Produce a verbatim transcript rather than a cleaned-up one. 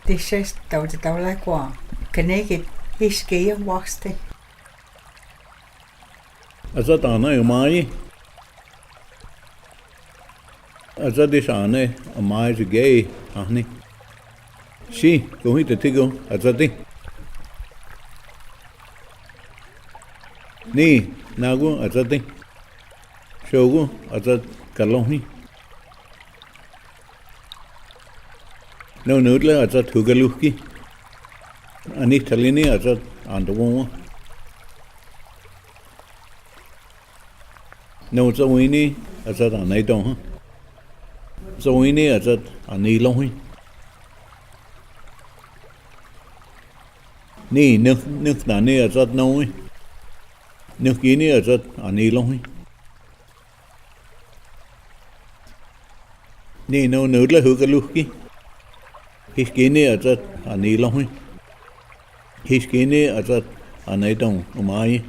Dihses tau ti tau lai kua. Kanei ki his ki yu waksti. Atzat anai umayi. Atzat i sane umayi zi gei ahni. Si, kuhi te tiku atzati. Ni, nagu atzati. Soku atzat kalohi. Nau nutla atzat hukaluhki. Ani talini atzat antawowa. Nau tsawini atzat anaitonha. Tsawini atzat ani lohi. Ni, nuk, nuk nani atzat nowi. Nuk ini atzat ani lohi. Ni, nau nutla hukaluhki. His kini atzat ani lohi. His kini atzat anaiton umayi.